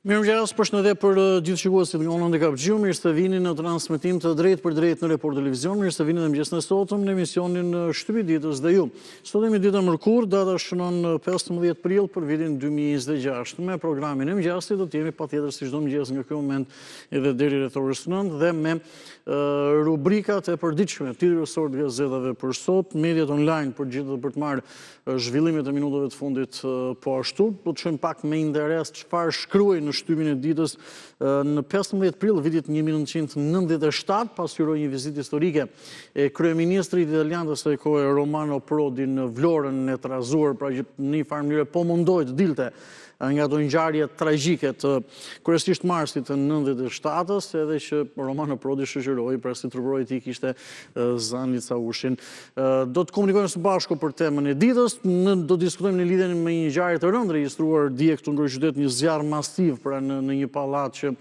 Mirëmëngjes, përshëndetje për gjithë shikuesit nga unë Andi Kapxhiu, mirë se vini në transmetim të drejtpërdrejtë në Report Televizion, mirë se vini dhe mëngjesin e sotëm në emisionin Shtypi i Ditës dhe ju. Sot jemi ditë e mërkurë, data shënon 15 prill për vitin 2026. Me programin e mëngjesit do të jemi patjetër si çdo mëngjes nga ky moment edhe deri rreth orës 9 dhe me rubrikat e përditshme, titujt kryesorë të gazetave për sot, mediat online për gjithë dhe për të marrë zhvillimet e minutave të fundit po ashtu. Do të shohim pak me interes çfarë shkruhej në shtypin e ditës në 15 prill vitit 1997, pasqyroi një vizitë historike e kryeministrit italian të asaj kohe Romano Prodi në Vlorën e trazuar, pra që në një farë mënyre po mundohej të dilte nga ato ngjarje tragjike të kryesisht marsit të 97-ës, edhe që Romano Prodi shoqëroi, pra si truprojë të tij kishte Zani Caushin. Do të komunikojmë së bashku për temën e ditës, do të diskutojmë në lidhje me një ngjarje të rëndë regjistruar dje këtu në kryeqytet, një zjarr masiv pra në në një pallat që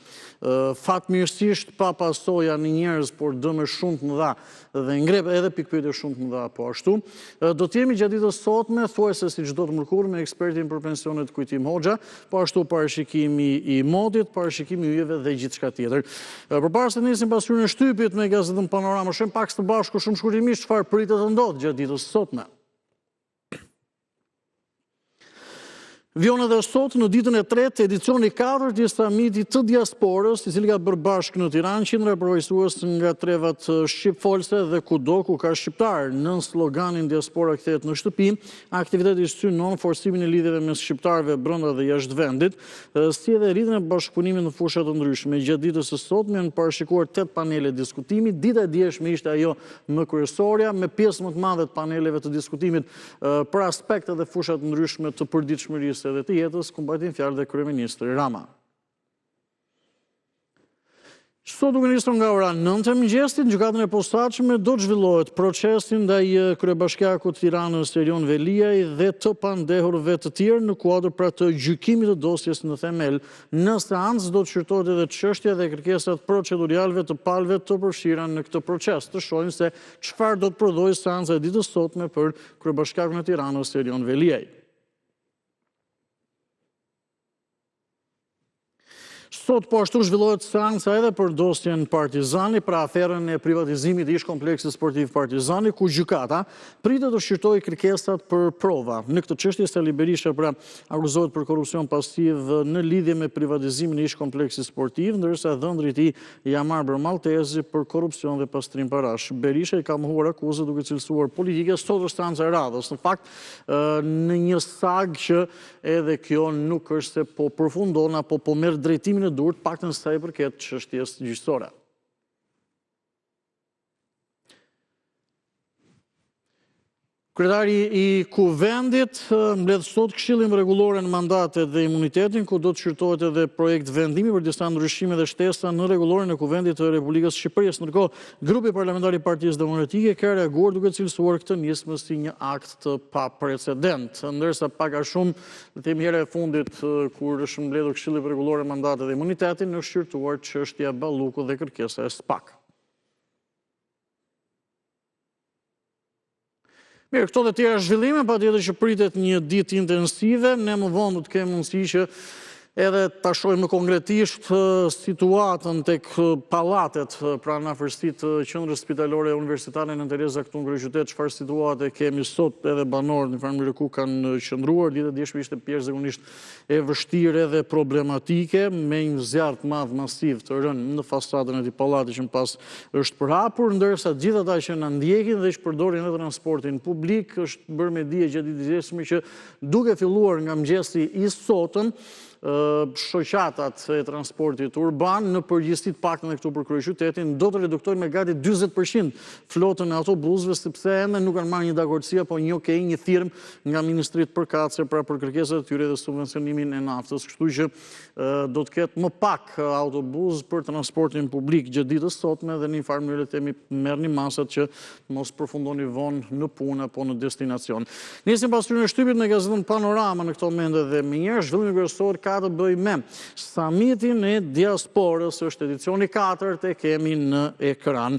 fatmirësisht pa pasoja në njerëz, por dëme shumë të mëdha dhe ngre edhe pikëpyetje shumë të mëdha po ashtu. Do të jemi gjatë ditës sotme, thuajse si çdo të mërkurë me ekspertin për pensionet Kujtim Hoxha, po ashtu parashikimi i motit, parashikimi i yjeve dhe gjithçka tjetër. Përpara se të nisim pasqyrën e shtypit me gazetën Panorama, shohim pak së bashku shumë shkurtimisht çfarë pritet të ndodhë gjatë ditës sotme. Vijon edhe sot në ditën e tretë edicioni i katërt i samitit të diasporës, i cili ka bërë bashkë në Tiranë qindra përfaqësues nga trevat shqipfolëse dhe kudo ku ka shqiptarë. Nën sloganin Diaspora kthehet në shtëpi, aktiviteti synon forcimin e lidhjeve mes shqiptarëve brenda dhe jashtë vendit, si edhe rritjen e bashkëpunimit në fusha të ndryshme. Gjatë ditës së sotme janë parashikuar 8 panele diskutimi. Dita e djeshme ishte ajo më kryesorja, me pjesë më të madhe të paneleve të diskutimit për aspekte dhe fusha të ndryshme të përditshmërisë edhe të jetës, ku mbajti fjalë dhe kryeministri Rama. Sot duke nisur nga ora 9 e mëngjesit, në gjykatën e posaçme do të zhvillohet procesi ndaj kryebashkiakut të Tiranës Erion Veliaj dhe të pandehurve të tjerë në kuadër pra të gjykimit të dosjes në themel. Në seancë do të shqyrtohet edhe çështja dhe kërkesat procedurale të palëve të përfshira në këtë proces. Të shohim se Çfarë do të prodhojë seanca e ditës sotme për kryebashkiakun e Tiranës, Erion Veliaj? Sot po ashtu zhvillohet seanca edhe për dosjen Partizani, pra aferën e privatizimit të ish kompleksit sportiv Partizani, ku gjykata pritet të shqyrtojë kërkesat për prova. Në këtë çështje Sali Berisha pra akuzohet për korrupsion pasiv në lidhje me privatizimin e ish kompleksit sportiv, ndërsa dhëndri i tij Jamarbër Malltezi për korrupsion dhe pastrim parash. Berisha i ka mohuar akuzat duke cilësuar politike, sot është seanca e radhës. Në fakt, në një sagë që edhe kjo nuk është se po përfundon apo po merr drejtimin e duhur, të paktën sa i përket çështjes gjyqësore. Kryetari i Kuvendit mbledh sot Këshillin për Rregulloren, Mandatet dhe Imunitetin, ku do të shqyrtohet edhe projektvendimi për disa ndryshime dhe shtesa në Rregulloren e Kuvendit të Republikës së Shqipërisë. Ndërkohë, grupi parlamentar i Partisë Demokratike ka reaguar duke cilësuar këtë nismë si një akt të paprecedent. Ndërsa pak a shumë, le të themi hera e fundit kur është mbledhur Këshilli për Rregulloren, Mandatet dhe Imunitetin, është shqyrtuar çështja Balluku dhe kërkesa e SPAK. Mirë, këto dhe tjera zhvillime, patjetër që pritet një ditë intensive, ne më vonë do të kemi mundësi që edhe ta shohim më konkretisht situatën tek pallatet, pra në afërsi të qendrës spitalore universitare Nënë Tereza këtu në kryeqytet, çfarë situate kemi sot edhe banorët në farë mënyre ku kanë qëndruar, dita e djeshme ishte jashtëzakonisht e vështirë edhe problematike, me një zjarr të madh masiv të rënë në fasadën e atij pallati që më pas është përhapur, ndërsa gjithë ata që na ndjekin dhe që përdorin edhe transportin publik, është bërë me dije gjatë ditës së djeshme që duke filluar nga mëngjesi i sotëm, shoqatat e transportit urban në përgjithësi të paktën edhe këtu për kryeqytetin do të reduktojnë me gati 40% flotën e autobusëve sepse ende nuk kanë marrë një dakordësi apo një okay, një firmë nga ministritë përkatëse pra për kërkesat e tyre dhe subvencionimin e naftës, kështu që do të ketë më pak autobusë për transportin publik gjatë ditës sotme dhe në një farë mënyre themi merrni masat që mos përfundoni vonë në punë apo në destinacion. Nisim pasqyrën e shtypit me gazetën Panorama në këto momente dhe menjëherë zhvillimi kryesor ka të bëjë me samitin e diasporës, është edicioni 4 e kemi në ekran.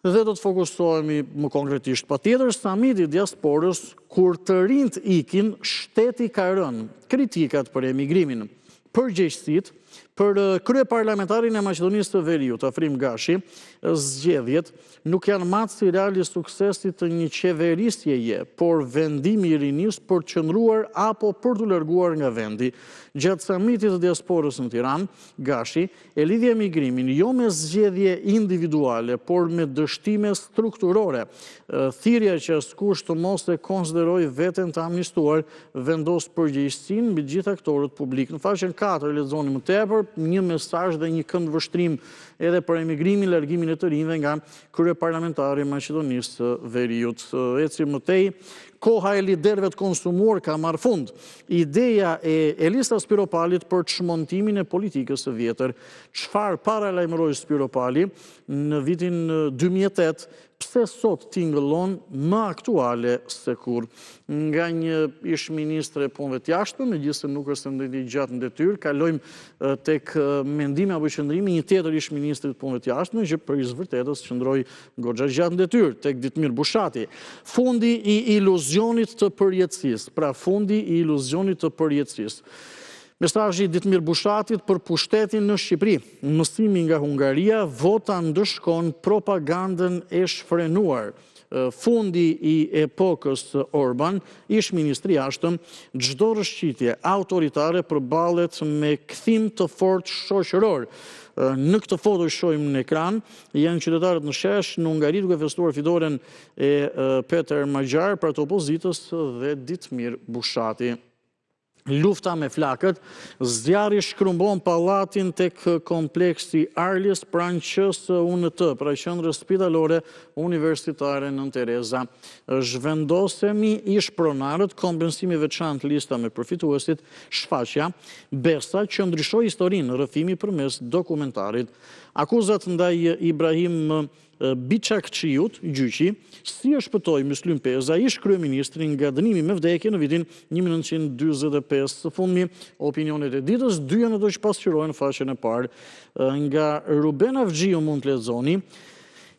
Dhe do të fokusohemi më konkretisht. Patjetër, samiti i diasporës, kur të rinjtë ikin, shteti ka rënë. Kritikat për emigrimin. Përgjegjësitë për kryeparlamentarin e Maqedonisë së Veriut, Afrim Gashi, zgjedhjet nuk janë matësi real i suksesit të një qeverisjeje, por vendimi i rinisë për të qëndruar apo për t'u larguar nga vendi. Gjatë samitit të diasporës në Tiranë, Gashi e lidhi emigrimin jo me zgjedhje individuale, por me dështime strukturore. Thirrja që askush të mos e konsiderojë veten të amnistuar vendos përgjegjësinë mbi të gjithë aktorët publikë. Në faqen 4 lexoni më tepër një mesazh dhe një këndvështrim edhe për emigrimin, largimin e të rinjve nga kryeparlamentari i Maqedonisë së Veriut. Ecim më tej, koha e liderëve të konsumuar ka marrë fund. Ideja e Elisa Spiropalit për çmontimin e politikës së vjetër. Çfarë paralajmëroi Spiropali në vitin 2008, pse sot tingëllon më aktuale se kurrë? Nga një ish-ministre e Punëve të Jashtme, megjithëse nuk është se ndenji gjatë në detyrë, kalojmë tek mendimi apo qëndrimi i një tjetër ish-ministri të Punëve të Jashtme, që prej së vërtetës qëndroi goxha gjatë në detyrë, tek Ditmir Bushati. Fundi i iluzionit të përjetësisë, pra fundi i iluzionit të përjetësisë. Mesazhi i Ditmir Bushatit për pushtetin në Shqipëri, mësimi nga Hungaria, vota ndëshkon propagandën e shfrenuar. Fundi i epokës Orban, ish-ministri i Jashtëm, çdo rrëshqitje autoritare përballet me kthim të fortë shoqëror. Në këtë foto që shohim në ekran, janë qytetarët në shesh në Hungari duke festuar fitoren e Peter Magyar, pra të opozitës dhe Ditmir Bushati. Lufta me flakët, zjarri shkrumbon pallatin tek kompleksi Arlis pranë QSUNT, pra qendrës spitalore universitare Nënë Tereza. Zhvendosemi ish pronarët, kompensim i veçantë lista me përfituesit, shfaqja, Besa që ndryshoi historinë, rrëfimi përmes dokumentarit. Akuzat ndaj Ibrahim Biçakçiut, gjyqi, si e shpëtoi Myslym Peza, ish-kryeministri nga dënimi me vdekje në vitin 1945. Së fundmi, opinionet e ditës, dy janë ato që pasqyrohen në faqen e parë. Nga Ruben Avxhiu mund të lexoni,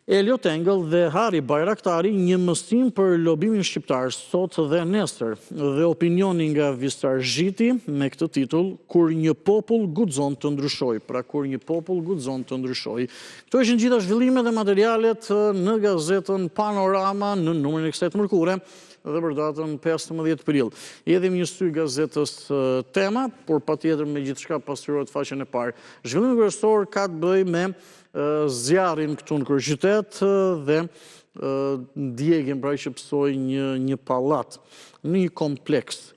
Eliot Engel dhe Harry Bajraktari një mësim për lobimin shqiptar sot dhe nesër. Dhe opinioni nga Visar Zhiti me këtë titull, Kur një popull guxon të ndryshojë. Pra kur një popull guxon të ndryshojë. Këto ishin gjitha zhvillimet dhe materialet në gazetën Panorama në numrin e kësaj të mërkure dhe për datën 15 prill. I hedhim një sy gazetës Tema, por patjetër me gjithçka pasqyrohet faqen e parë. Zhvillimi kryesor ka të bëjë me zjarrin këtu në kryeqytet dhe djegien pra që pësoi një, një pallat në një kompleks.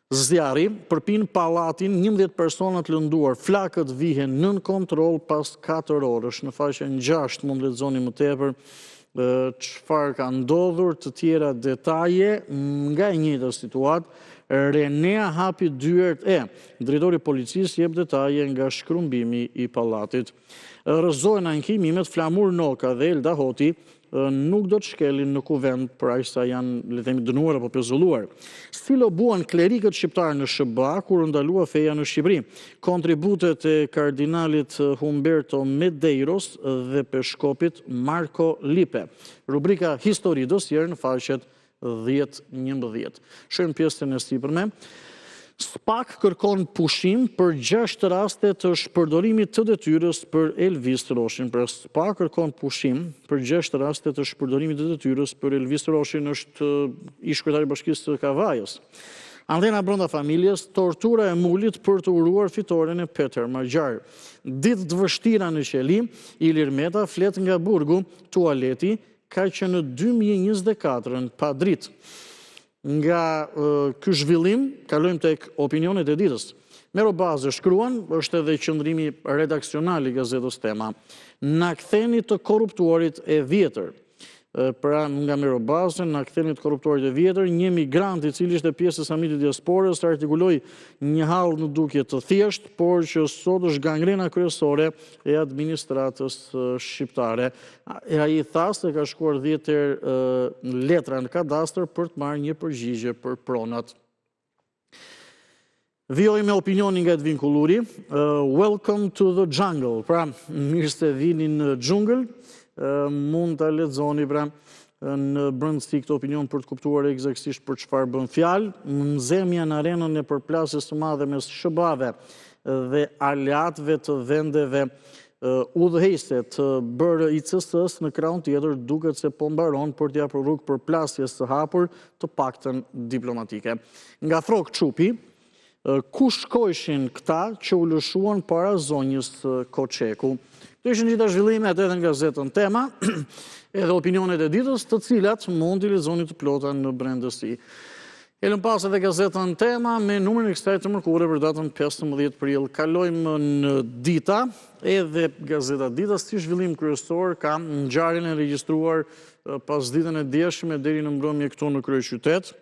Zjarri përpin pallatin, 11 persona të lënduar, flakët vihen nën kontroll pas 4 orësh. Në faqen 6 mund të lexoni më tepër çfarë ka ndodhur, të tjera detaje nga e njëjta situatë. Renea hapi dyert e drejtori i policisë jep detaje nga shkrumbimi i pallatit. Rrëzohen ankimimet Flamur Noka dhe Elda Hoti nuk do të shkelin në kuvend për aq sa janë, le të themi, dënuar apo pezulluar. Si lobuan klerikët shqiptarë në SHBA kur u ndalua feja në Shqipëri? Kontributet e kardinalit Humberto Medeiros dhe peshkopit Marko Lipe. Rubrika Histori dosier në faqet 10, 11. Shohim pjesën e sipërme. SPAK kërkon pushim për 6 raste të shpërdorimit të detyrës për Elvis Roshin. Pra SPAK kërkon pushim për 6 raste të shpërdorimit të detyrës për Elvis Roshin është ish-kryetari i Bashkisë së Kavajës. Antena brenda familjes, tortura e Mulit për të uruar fitoren e Peter Magyar. Ditë të vështira në qeli, Ilir Meta flet nga burgu, tualeti, Ka që në 2024-ën pa dritë. Nga ky zhvillim, kalojmë tek opinionet e ditës. Mero Baze shkruan, është edhe qëndrimi redaksional i gazetës Tema. Na ktheni të korruptuarit e vjetër. Pra nga Mero Baze, na ktheni të korruptuarit e vjetër, një emigrant i cili ishte pjesë e samitit diasporës artikuloi një hall në dukje të thjeshtë, por që sot është gangrena kryesore e administratës shqiptare. E ai tha se ka shkuar 10 herë letra në kadastër për të marrë një përgjigje për pronat. Vijoj me opinionin nga Edvin Kulluri, Welcome to the jungle, pra mirë se vini në xhungël, mund ta lexoni pra në brendësi këtë opinion për të kuptuar ekzaktësisht për çfarë bën fjalë. Nxehmja në arenën e përplasjes së madhe mes SHBA-ve. dhe aleatëve të vendeve udhëheqëse të BRICS-së në krahun tjetër duket se po mbaron për t'i hapur rrugë përplasjes së hapur, të paktën diplomatike. Nga Frrok Çupi, ku shkojshin këta që u lëshuan para zonjës Koçeku? Këto ishin gjitha zhvillimet edhe në gazetën Tema, edhe opinionet e ditës, të cilat mund t'i lexoni të plota në brendësi. E lëmë pas edhe gazetën Tema me numrin e kësaj të mërkure për datën 15 prill. Kalojmë në Dita, edhe gazeta Dita si zhvillim kryesor ka ngjarjen e regjistruar pasditen e djeshme deri në mbrëmje këtu në kryeqytet.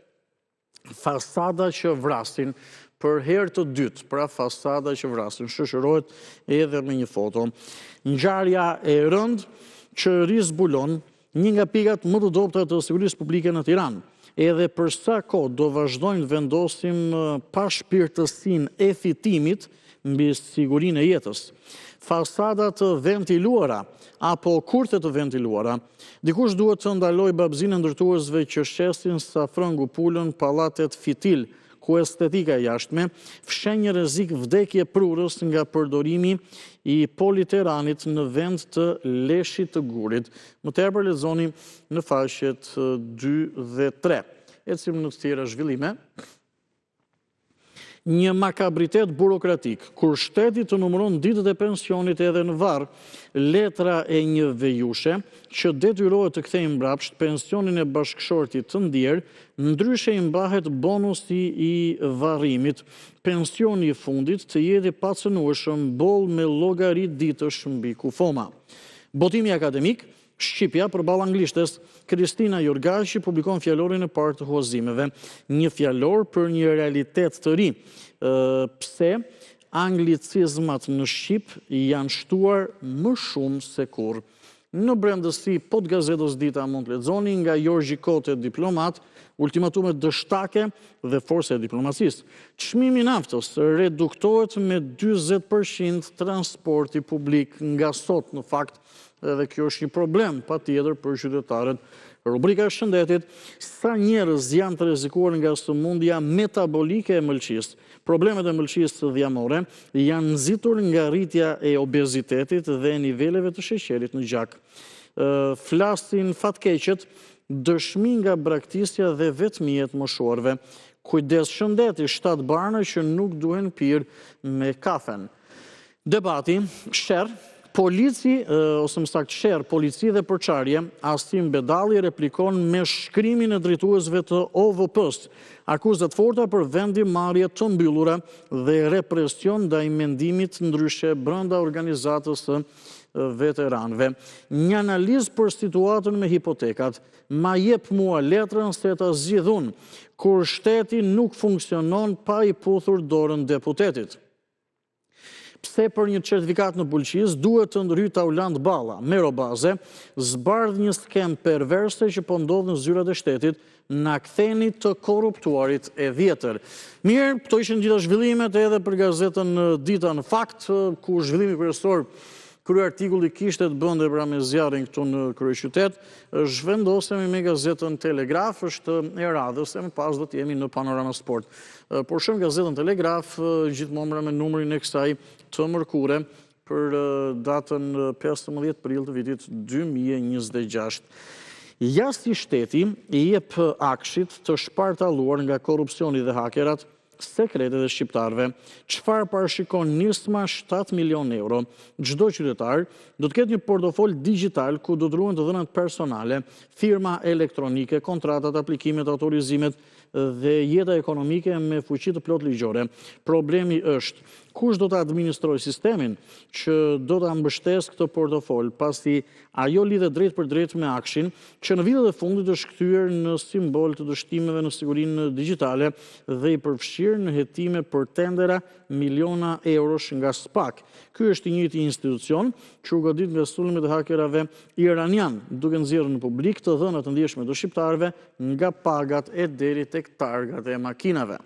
Fasada që vrasin për herë të dytë, pra fasada që vrasin, shoqërohet edhe me një foto. Ngjarja e rëndë që rizbulon Një nga pikat më të dobëta të sigurisë publike në Tiranë. Edhe për sa kohë do vazhdojmë të vendosim pashpirtësinë e fitimit mbi sigurinë e jetës. Fasada të ventiluara apo kurthe të ventiluara. Dikush duhet të ndalojë babëzinë e ndërtuesve që shesin sa frëngu pulën pallatet fitil ku estetika e jashtme fsheh një rrezik vdekjeprurës nga përdorimi i politeranit në vend të leshit të gurit. Më tepër lexoni në faqet 2 dhe 3. Ecim në të tjera zhvillime. Një makabritet burokratik, kur shteti të numëron ditët e pensionit edhe në varr, letra e një vejushe, që detyrohet të kthejë mbrapsht pensionin e bashkëshortit të ndjerë, Ndryshe i mbahet bonusi i varrimit, pensioni i fundit të jetë i pacënueshëm boll me llogari ditësh mbi kufoma. Botimi akademik, Shqipja përballë anglishtes, Kristina Jorgaqi publikon fjalorin e parë të huazimeve, një fjalor për një realitet të ri. Pse anglicizmat në shqip janë shtuar më shumë se kurrë. Në brendësi po të gazetës Dita mund të lexoni nga Jorgji Kote diplomat, ultimatumet dështake dhe forca e diplomacisë. Çmimi i naftës reduktohet me 40% transporti publik nga sot në fakt edhe kjo është një problem patjetër për qytetarët. Rubrika e shëndetit, sa njerëz janë të rrezikuar nga sëmundja metabolike e mëlçisë? Problemet e mëlçisë dhjamore janë nxitur nga rritja e obezitetit dhe niveleve të sheqerit në gjak. Flasin fatkeqët, dëshmi nga braktisja dhe vetmia e të moshuarve. Kujdes shëndeti, 7 barna që nuk duhen pirë me kafen. Debati, sherr, polici, ose më saktë sherr, polici dhe përçarje, Asim Bedalli replikon me shkrimin e drejtuesve të OVP-së. Akuza të forta për vendimmarrje të mbyllura dhe represion ndaj mendimit ndryshe brenda organizatës së veteranëve. Një analizë për situatën me hipotekat. Ma jep mua letrën se ta zgjidh unë, kur shteti nuk funksionon pa i puthur dorën deputetit. Pse për një certifikatë në Bulqizë duhet të ndërhyjë Taulant Balla, Mero Baze, zbardh një skemë perverse që po ndodh në zyrat e shtetit, na ktheni të korruptuarit e vjetër. Mirë, këto ishin gjitha zhvillimet edhe për gazetën Dita në fakt, ku zhvillimi kryesor kryeartikulli kishte të bënte pra me zjarrin këtu në kryeqytet, zhvendosemi me gazetën Telegraf, është e radhës e më pas do të jemi në Panorama Sport. Por shohim gazetën Telegraf, gjithmonë pra me numrin e kësaj të mërkure për datën 15 prill të vitit 2026. Ja si shteti i jep AKSHI-t të shpartalluar nga korrupsioni dhe hakerat, sekretet e shqiptarëve. Çfarë parashikon nisma 7 milion euro? Çdo qytetar do të ketë një portofol digjital ku do të ruhen të dhënat personale, firma elektronike, kontratat, aplikimet, autorizimet dhe jeta ekonomike me fuqi të plotë ligjore. Problemi është, kush do të administrojë sistemin që do ta mbështesë këtë portofol, pasi ajo lidhet drejtpërdrejt me AKSHI-n, që në vitet e fundit është kthyer në simbol të dështimeve në sigurinë digjitale dhe i përfshirë në hetime për tendera miliona eurosh nga SPAK. Ky është i njëjti institucion që u godit nga sulmet e hakerave iranianë, duke nxjerrë në publik të dhëna të ndjeshme të shqiptarëve nga pagat e deri tek targat e makinave.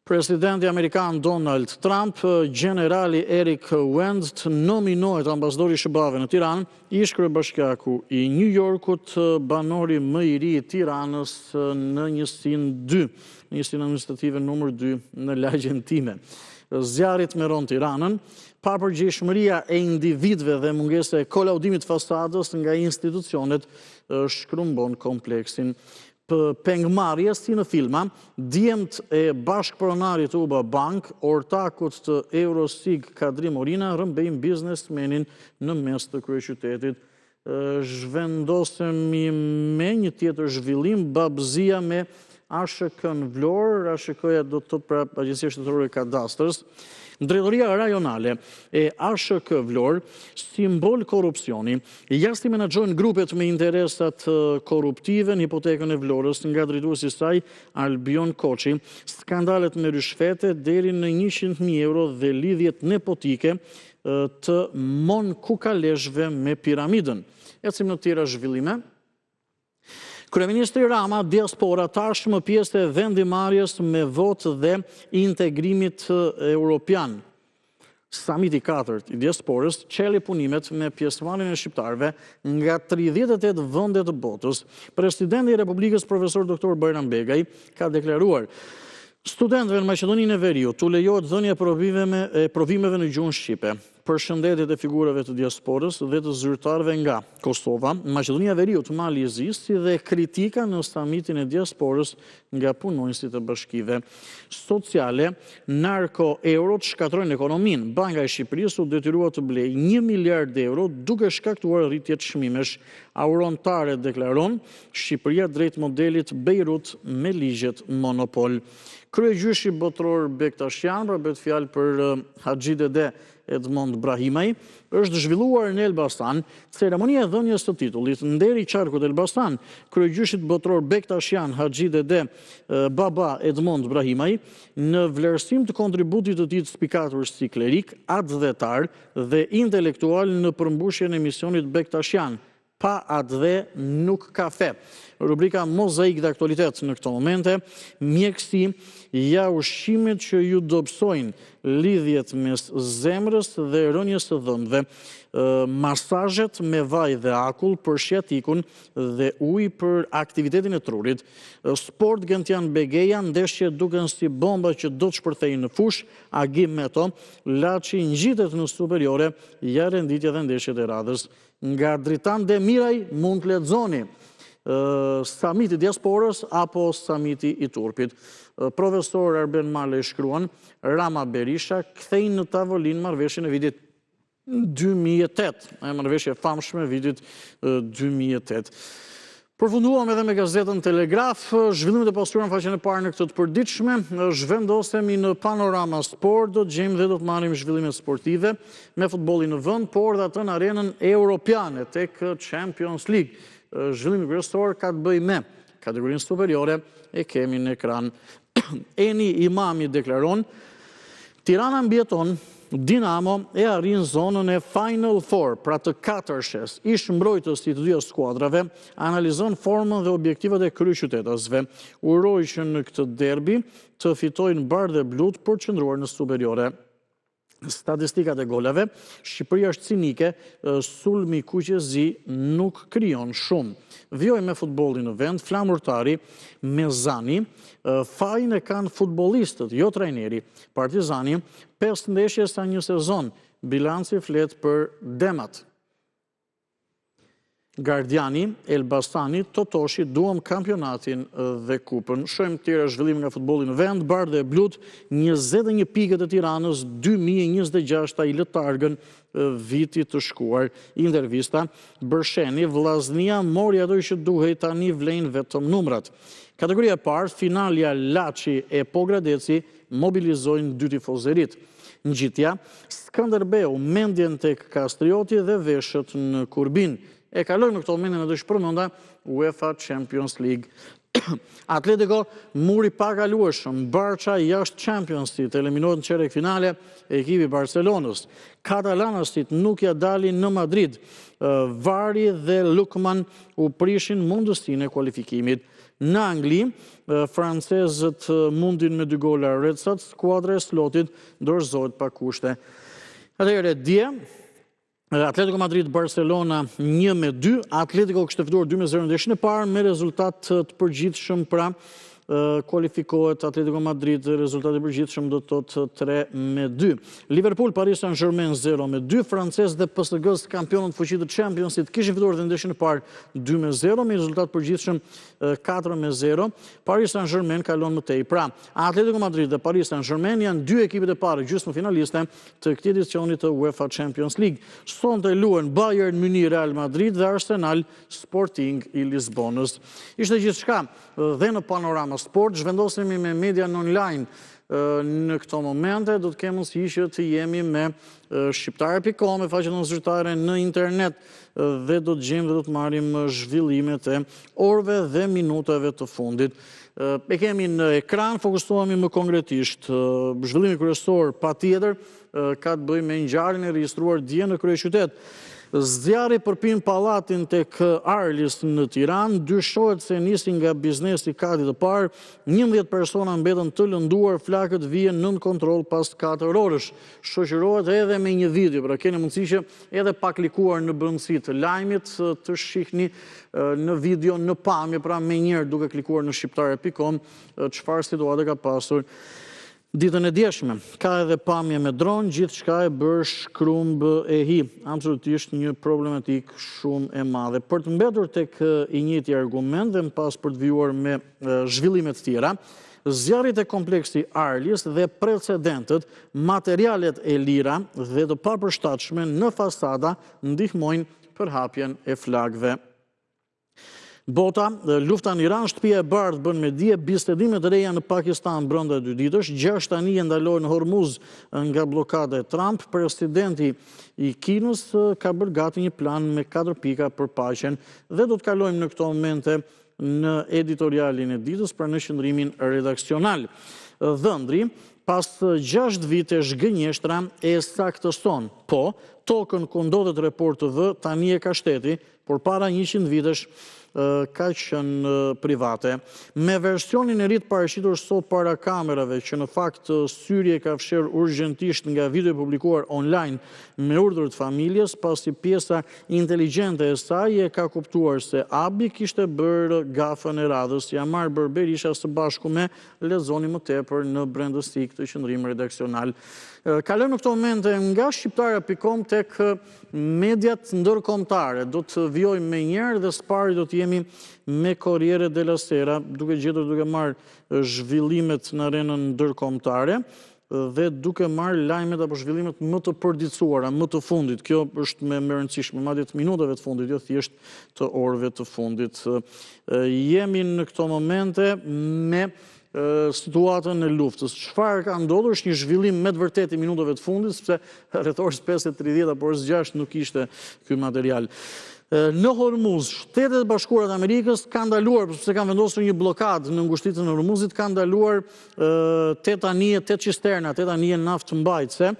Presidenti amerikan Donald Trump, gjenerali Erik Wendt nominohet ambasador i SHBA-ve në Tiranë, ish-kryebashkiaku i New Yorkut, banori më i ri i Tiranës në njësinë 2, në njësinë administrative numër 2 në lagjen time. Zjarri tmerron Tiranën, papërgjegjshmëria e individëve dhe mungesa e kolaudimit të fasadës nga institucionet shkrumbon kompleksin. Pengmarrje si në filma, djemtë e bashkëpronarit të UBA Bank, ortakut të Eurosig Kadri Morina rrëmbejnë biznesmenin në mes të kryeqytetit. Zhvendosemi me një tjetër zhvillim, babëzia me ASHK-në Vlorë, ASHK-ja do të thotë pra Agjencia Shtetërore e Kadastrës, Drejtoria Rajonale e ASHK Vlorë, simbol korrupsioni, ja si menaxhohen grupet me interesat korruptive në hipotekën e Vlorës nga drejtuesi i saj Albion Koçi, skandalet me ryshfete deri në 100.000 euro dhe lidhjet nepotike të Mon Kukaleshve me piramidën. Ecim në tjera zhvillime. Kryeministri Rama, diaspora tashmë pjesë e vendimmarrjes me votë dhe integrimit europian. Samiti i katërt i diasporës çeli punimet me pjesëmarrjen e shqiptarëve nga 38 vende të botës. Presidenti i Republikës Profesor Dr. Bajram Begaj ka deklaruar Studentëve në Maqedoninë e Veriut u lejohet dhënia e provimeve në gjuhën shqipe. Përshëndetjet e figurave të diasporës dhe të zyrtarëve nga Kosova, Maqedonia e Veriut, Mali i Zi, si dhe kritika në samitin e diasporës nga punonjësit e bashkive. Sociale, narko-eurot shkatërrojnë ekonominë. Banka e Shqipërisë u detyrua të blejë 1 miliard euro duke shkaktuar rritje çmimesh. Auron Tare deklaron, Shqipëria drejt modelit Bejrut me ligjet monopol. Kryegjyshi botëror Bektashian, pra bëhet fjalë për Haxhi Dede Edmond Brahimaj, është zhvilluar në Elbasan ceremonia e dhënies së titullit Nderi i Qarkut Elbasan, kryegjyshit botëror Bektashian Haxhi Dede Baba Edmond Brahimaj, në vlerësim të kontributit të tij të spikatur si klerik, atdhetar dhe intelektual në përmbushjen e misionit Bektashian, Pa atdhe nuk ka fe. Rubrika Mozaik dhe aktualitet në këto momente, mjekësi, ja ushqimet që ju dobësojnë lidhjet mes zemrës dhe rënies së dhëmbëve, masazhet me vaj dhe akull për shiatikun dhe ujë për aktivitetin e trurit. Sport Gentian Begeja, ndeshjet duken si bomba që do të shpërthejnë në fushë, Agim Meto, Laçi ngjitet në superiore, ja renditja dhe ndeshjet e radhës. Nga Dritan Demiraj mund të lexoni Samiti i Diasporës apo Samiti i Turpit. Profesor Arben Malaj shkruan, Rama Berisha kthejnë në tavolinë marrëveshjen e vitit 2008, e marrëveshje e famshme e vitit 2008. Përfunduam edhe me gazetën Telegraf, zhvillimet e pasqyruara në faqen e parë në këtë të përditshme, zhvendosemi në Panorama Sport, do të gjejmë dhe do të marrim zhvillimet sportive me futbollin në vend, por dhe atë në arenën europiane tek Champions League. Zhvillimi kryesor ka të bëjë me kategorinë superiore e kemi në ekran. Eni Imami deklaron, Tirana mbijeton, Dinamo e arrin zonën e Final Four, pra të katërshes. Ish mbrojtësi i të dyja skuadrave analizon formën dhe objektivat e kryeqytetasve. Uroj që në këtë derbi të fitojnë bardheblutë për të qëndruar në superiore. Statistikat e golave, Shqipëria është cinike, sulmi kuqezi nuk krijon shumë. Vijojmë me futbollin në vend, Flamurtari, Mezani, fajin e kanë futbollistët, jo trajneri. Partizani, 5 ndeshje sa një sezon, bilanci flet për demat. Gardiani, Elbasani, Totoshi, duam kampionatin dhe kupën. Shohim tjera zhvillime nga futbolli në vend, bardheblutë, 21 pikët e Tiranës, 2026 i lë targën vitit të shkuar. Intervista, Bërsheni, Vllaznia mori ato që duhej, tani vlejnë vetëm numrat. Kategoria e parë, finalja Laçi e Pogradeci, mobilizojnë dy tifozeritë. Ngjitja, Skënderbeu mendjen tek Kastrioti dhe veshët në Kurbin. E kalojmë në këto momente në të që përmenda UEFA Champions League. Atletico mur i pakalueshëm, Barça jashtë Championsit, eliminohet në çerekfinale ekipi i Barcelonës. Katalanasit nuk ia dalin në Madrid, VAR-i dhe Lookman u prishin mundësinë e kualifikimit. Në Angli, francezët mundin me dy gola Redsat, skuadra e Slotit dorëzohet pa kushte. Atëherë, dje, Atletico Madrid Barcelona 1 me 2, Atletico kishte fituar 2 me 0 në ndeshjen e parë me rezultat të përgjithshëm pra Kualifikohet Atletico Madrid, rezultati i përgjithshëm do të thotë 3 me 2. Liverpool, Paris Saint-Germain 0 me 2, francezët e PSG-së kampionët në fuqi të Championsit kishin fituar dhe ndeshjen e parë 2 me 0, me rezultat të përgjithshëm 4 me 0. Paris Saint-Germain kalon më tej. Pra, Atletico Madrid dhe Paris Saint-Germain janë dy ekipet e parë gjysmëfinaliste të këtij edicioni të UEFA Champions League. Sonte luhen Bayern Munich, Real Madrid dhe Arsenal Sporting i Lisbonës. Ishte gjithçka dhe në Panorama Sport, zhvendosemi me median online në këto momente, do të kemi mundësi që të jemi me shqiptare.com, me faqen tonë zyrtare në internet dhe do të gjejmë dhe do të marrim zhvillimet e orëve dhe minutave të fundit. E kemi në ekran, fokusohemi më konkretisht. Zhvillimi kryesor patjetër ka të bëjë me ngjarjen e regjistruar dje në kryeqytet. Zjarri përpin pallatin tek Arlis në Tiranë, dyshohet se nisi nga biznesi i katit të parë, 11 persona mbetën të lënduar, flakët vihen nën kontroll pas 4 orësh. Shoqërohet edhe me një video, pra keni mundësi që edhe pa klikuar në brendësi të lajmit të shihni në video në pamje, pra menjëherë duke klikuar në shqiptare.com çfarë situate ka pasur Ditën e djeshme, ka edhe pamje me dron, gjithçka e bërë shkrumb e hi. Absolutisht një problematikë shumë e madhe. Për të mbetur tek i njëjti argument dhe më pas për të vijuar me zhvillime të tjera, zjarri te kompleksi Arlis dhe precedentët, materialet e lira dhe të papërshtatshme në fasada ndihmojnë përhapjen e flakëve. Bota, lufta në Iran, Shtëpia e Bardhë bën me dije bisedime të reja në Pakistan brenda dy ditësh, gjashtë anije ndalohen në Hormuz nga bllokada e Trump, presidenti i Kinës ka bërë gati një plan me katër pika për paqen dhe do të kalojmë në këto momente në editorialin e ditës, pra në qëndrimin redaksional. Dhëndri, pas 6 vitesh gënjeshtra e saktëson, po, tokën ku ndodhet Report TV tani e ka shteti, por para 100 vitesh ka qenë private. Me versionin e ri të paraqitur sot para kamerave, që në fakt Syri e ka fshirë urgjentisht nga video e publikuar online me urdhër të familjes, pasi pjesa inteligjente e saj e ka kuptuar se Abi kishte bërë gafën e radhës, Jamarbër Berisha së bashku me lexoni më tepër në brendësi këtë qëndrim redaksional. Kalojmë në këto momente nga shqiptare.com tek mediat ndërkombëtare. Do të vijojmë menjëherë dhe së pari do të jemi me Corriere della Sera, duke gjetur duke marrë zhvillimet në arenën ndërkombëtare dhe duke marrë lajmet apo zhvillimet më të përditësuara, më të fundit. Kjo është më e rëndësishme, madje të minutave të fundit, jo thjesht të orëve të fundit. Jemi në këto momente me situatën e luftës. Çfarë ka ndodhur është një zhvillim me të vërtetë i minutave të fundit, sepse rreth orës 5:30 apo orës 6 nuk ishte ky material. Në Hormuz, Shtetet e Bashkuara të Amerikës kanë ndaluar, sepse kanë vendosur një bllokadë në ngushticën e Hormuzit, kanë ndaluar 8 anije, 8 cisterna, 8 anije naftëmbajtëse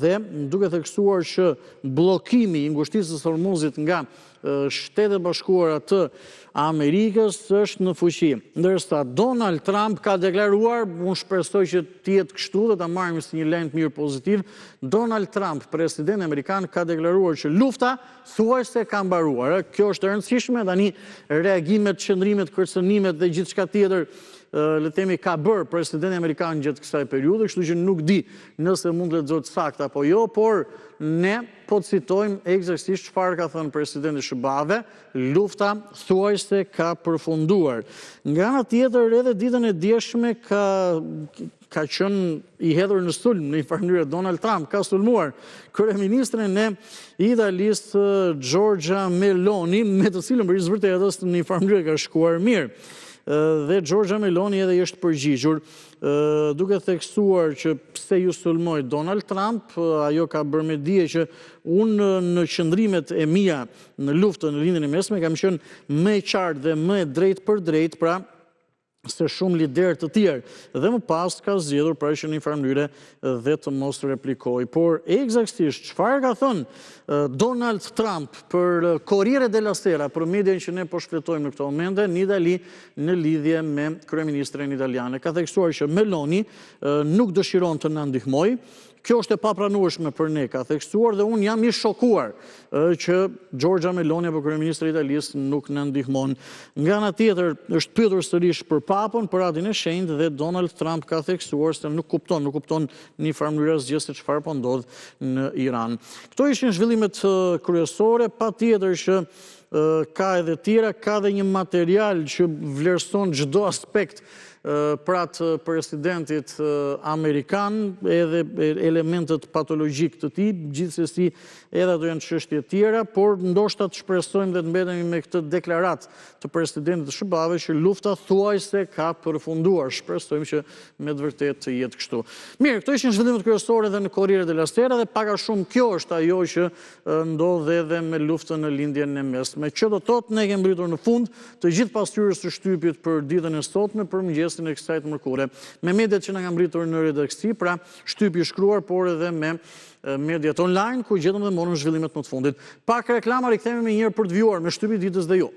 dhe duke theksuar që bllokimi i ngushticës së Hormuzit nga Shtetet e Bashkuara të Amerikës është në fuqi. Ndërsa Donald Trump ka deklaruar, unë shpresoj që të jetë kështu dhe ta marrim si një lajm të mirë pozitiv, Donald Trump, presidenti amerikan, ka deklaruar që lufta thuajse ka mbaruar. Kjo është e rëndësishme, tani reagimet, qëndrimet, kërcënimet dhe gjithçka tjetër le të themi ka bërë presidenti amerikan gjatë kësaj periudhe, kështu që nuk di nëse mund të lexohet saktë apo jo, por ne Po citojmë ekzaktësisht çfarë ka thënë presidenti i SHBA-ve, lufta thuajse ka përfunduar. Nga ana tjetër edhe ditën e djeshme ka ka qenë i hedhur në sulm në një farë mënyre Donald Trump ka sulmuar kryeministren e Italisë Giorgia Meloni, me të cilën për hir të së vërtetës në një farë mënyre ka shkuar mirë. Dhe Giorgia Meloni edhe i është përgjigjur Duke theksuar që pse ju sulmoi Donald Trump, ajo ka bërë me dije që unë në qëndrimet e mia në luftën në Lindjen e Mesme kam qenë më e qartë dhe më e drejtpërdrejtë, pra se shumë liderë të tjerë. Dhe më pas ka zgjedhur pra që në një farë mënyre dhe të mos replikojë. Por ekzaktësisht çfarë ka thënë Donald Trump për Corriere della Sera, për median që ne po shfletojmë në këto momente në Itali, në lidhje me kryeministren italiane. Ka theksuar që Meloni nuk dëshiron të na ndihmojë, Kjo është e papranueshme për ne, ka theksuar dhe unë jam i shokuar që Giorgia Meloni apo kryeministrja e Italisë nuk na ndihmon. Nga ana tjetër, është pyetur sërish për Papën, për Atin e Shenjtë dhe Donald Trump ka theksuar se nuk kupton, nuk kupton në një farë mënyre asgjë se çfarë po ndodh në Iran. Këto ishin zhvillimet kryesore, patjetër që ka edhe tjera, ka dhe një material që vlerëson çdo aspekt pra të presidentit amerikan, edhe elementët patologjikë të tij, gjithsesi edhe ato janë çështje tjera, por ndoshta të shpresojmë dhe të mbetemi me këtë deklaratë të presidentit të SHBA-ve që lufta thuajse ka përfunduar. Shpresojmë që me të vërtetë të jetë kështu. Mirë, këto ishin zhvillimet kryesore edhe në Corriere della Sera dhe pak a shumë kjo është ajo që ndodh edhe me luftën në Lindjen e Mesme. Që do të thotë, ne kemi mbërritur në fund të gjithë pasqyrës së shtypit për ditën e sotme, për mëngjesin e kësaj të mërkure. Me mediat që na kanë mbërritur në redaksi, pra shtypi i shkruar, por edhe me mediat online, ku gjetëm dhe morëm zhvillimet më të fundit. Pak reklama, rikthehemi menjëherë për të vijuar me shtypi i ditës dhe ju.